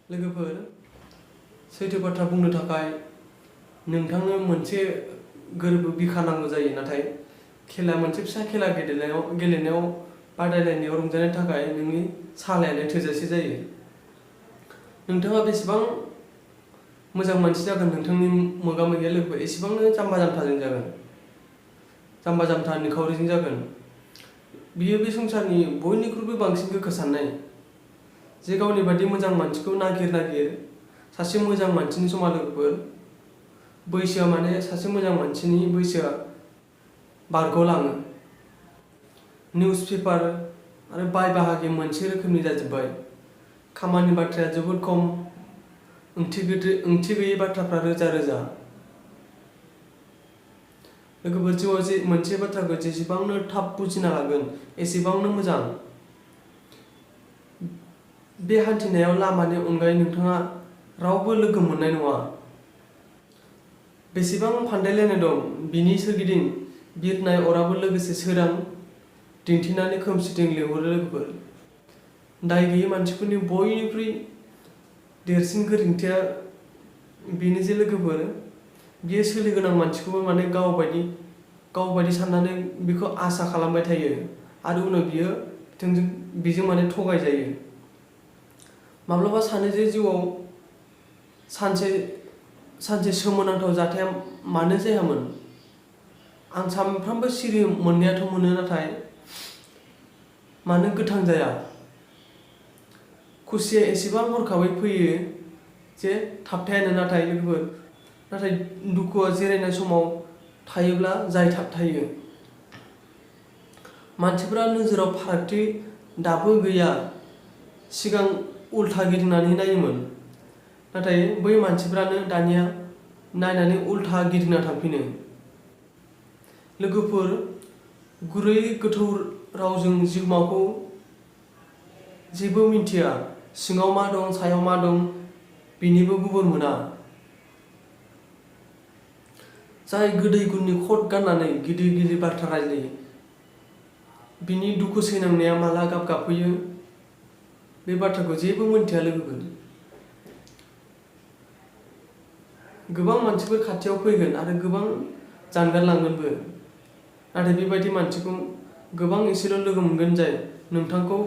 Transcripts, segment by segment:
लोगोफोर सैथो बाथ्रा बुंनो थाखाय नोंथांनो मोनसे गोरबो बिखा नांगौ जायो, नाथाय मोनसे फिसा खेला गेलेनायाव बादायलायनायाव रंजानो थाखाय नोंनि सालायानो थोजासे जायो। नोंथाङा बेसेबां मोजां मानसि जागोन, नोंथांनि मोगा-मोगिया लोगोफोर एसेबांनो जाम्बा जाम्थाजों जागोन, जाम्बा जाम्था निखावरिजों जागोन। बियो बे संसारनि बयनिख्रुइबो बांसिन गोखा साननाय, जे गावनि बादि मोजां मानसिखौ नागिर सासे मोजां मानसिनि समान लोगोफोर। बैसोआ सासे मोजां मानसिनि बैसोआ बारग'लाङो। निउस पेपार आरो बाय बाहागि मोनसे रोखोमनि जाजोब्बाय। खामानि बाथ्राया जोबोद खम, ओंथि गैयै बाथ्राफ्रा रोजा रोजा। लोगोफोर, जिउआव मोनसे बाथ्राखौ जेसेबांनो थाब बुजिना लागोन एसेबांनो मोजां। बे हान्थिनायाव लामानि अनगायै नोंथाङा रावबो लोगो मोननाय नङा। बेसेबां फान्दायलायनाय दं बिनि सोरगिदिं बिरनाय अराबो लोगोसे सोरां दिन्थिनानै खोमसिथिं लिंहरो। लोगोफोर, दाय गैयै मानसिफोरनि बयनिख्रुइ देरसिन गोरोन्थिया बेनो जे लोगोफोर, बियो सोलिगोनां मानसिखौबो गावबायदि साननानै बेखौ आसा खालामबाय थायो आरो उनाव बेजों थगायजायो। माब्लाबा सानो जे जिउआव सानसे सोमोनांथाव जाथाया मानो जायामोन। आं सानफ्रामबो सिरि मोननायाथ' मोनो, नाथाय मानो गोथां जाया? खुसिया एसेबां हरखाबै फैयो जे थाबथायानो। नाथाय दुखुआ जिरायनाय समाव थायोब्ला जाय थाबथायो। मानसिफोरा नोजोराव फारागथि दाबो गैया। सिगां उल्था गिदिंनानै नायोमोन, नाथाय बै मानसिफ्रानो दानिया नायनानै उल्था गिदिंना थांफिनो। लोगोफोर, गुरै गोथौ रावजों जिउमाखौ जेबो मिन्थिया। सिङाव मा दं, सायाव मा दं बेनिबो गुबुन मोना। जाय गोदै गुननि कट गाननानै गिदिर गिदिर बाथ्रा रायज्लायो, बिनि दुखु सैनांनाया माला गाबफैयो बे बाथ्राखौ जेबो मिन्थिया। लोगोफोर, गोबां मानसिफोर खाथियाव फैगोन आरो गोबां जानगारलांगोनबो, नाथाय बेबायदि मानसिखौ गोबां एसेल' लोगो मोनगोन जाय नोंथांखौ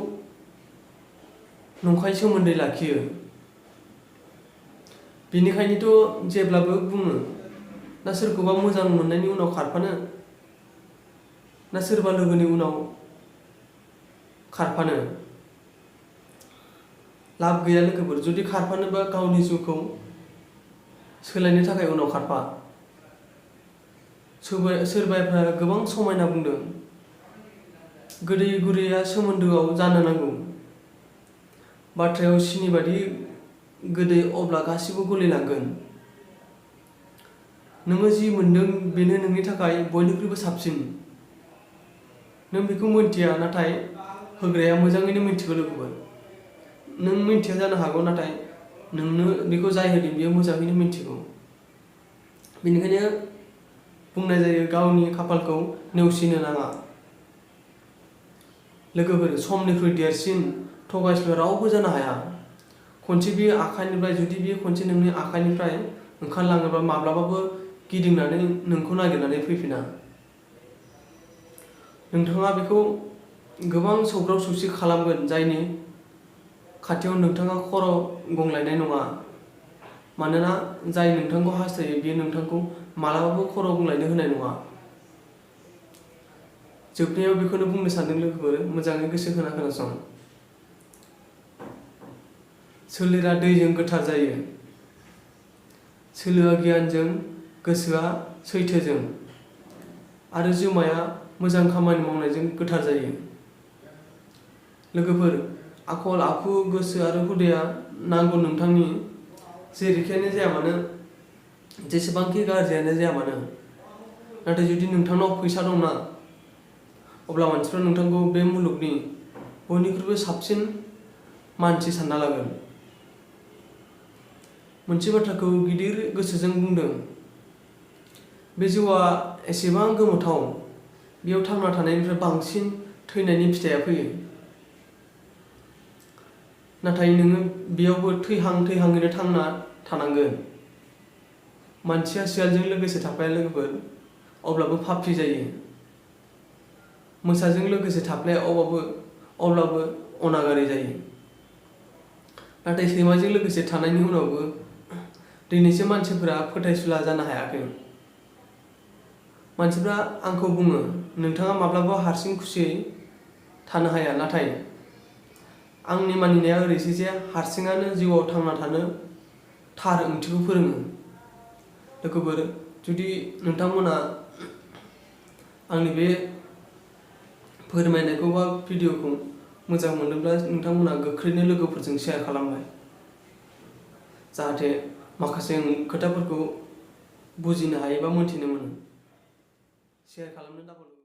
नंखाय सोमोन्दै लाखियो। बेनिखायनोथ' जेब्लाबो बुङो, ना सोरखौबा मोजां मोननायनि उनाव खारफानो, ना सोरबा लोगोनि उनाव खारफानो। लाब गैया लोगोफोर। जुदि खारफानोबा गावनि जिउखौ सोलायनो थाखाय उनाव खारफा। सोरबाया गोबां समायना बुंदों, गोदै गुरैया सोमोन्दोआव जानो नांगौ। बाथ्रायाव सिनि बादि गोदै, अब्ला गासिबो गलिलांगोन। नोङो जि मोनदों बेनो नोंनि थाखाय बयनिख्रुइबो साबसिन। नों बेखौ मिन्थिया, नाथाय होग्राया मोजाङैनो मिन्थिगौ। लोगोफोर, नों मिन्थिया जानो हागौ, नाथाय नोंनो बेखौ जाय होदों बियो मोजाङैनो मिन्थिगौ। बेनिखायनो बुंनाय जायो, गावनि खाफालखौ नेवसिनो नाङा। लोगोफोर, समनिख्रुइ देरसिन थगायसुला रावबो जानो हाया। जुदि बियो खनसे नोंनि आखाइनिफ्राय ओंखारलाङोब्ला माब्लाबाबो गिदिंनानै नोंखौ नागिरनानै फैफिना। नोंथाङा बेखौ गोबां सौग्राव सौसि खालामगोन, जायनि खाथियाव नोंथाङा खर' गंग्लायनाय नङा। मानोना जाय नोंथांखौ हास्थायो बियो नोंथांखौ मालाबाबो खर' गंग्लायनो होनाय नङा। जोबनायाव बेखौनो बुंनो सानदों लोगोफोर, मोजाङै गोसो होना खोनासं। सोलेरा दैजों गोथार जायो, सोलोआ गियानजों, गोसोआ सैथोजों, आरो जिउमाया मोजां खामानि मावनायजों गोथार जायो। लोगोफोर, आखल आखु, गोसो आरो हुदाया नांगौ नोंथांनि जेरैखियानो जाया मानो, जेसेबांखि गाज्रियानो जाया मानो। नाथाय जुदि नोंथांनाव फैसा दंना, अब्ला मानसिफ्रा नोंथांखौ बे मुलुगनि बयनिख्रुइबो साबसिन मानसि सानना लागोन। मोनसे बाथ्राखौ गिदिर गोसोजों बुंदों, बे जिउआ एसेबां गोमोथाव, बेयाव थांना थानायनिफ्राय बांसिन थैनायनि फिथाइया फैयो। नाथाय नोङो बेयावबो थैहांयैनो थांना थानांगोन। मानसिया सियालजों लोगोसे थाफाया लोगोफोर, अब्लाबो पापी जायो। मोसाजों लोगोसे थाफ्लाया अब्लाबो अनागारि जायो। नाथाय सैमाजों लोगोसे थानायनि उनावबो दिनैसिम मानसिफोरा फोथायसुला जानो हायाखै। मानसिफ्रा आंखौ बुङो, नोंथाङा माब्लाबा हारसिं खुसियै थानो हाया। नाथाय आंनि मानिनाया ओरैसो जे हारसिङानो जिउआव थांना थानो थार ओंथिखौ फोरोङो। लोगोफोर, जुदि नोंथांमोना आंनि बे फोरमायनायखौ बा भिडिअ'खौ मोजां मोनोब्ला नोंथांमोना गोख्रैनो लोगोफोरजों शेयार खालामबाय, जाहाथे माखासे खोथाफोरखौ बुजिनो हायो बा मोनथिनो मोनो। शेयार खालामनो दाबावल'।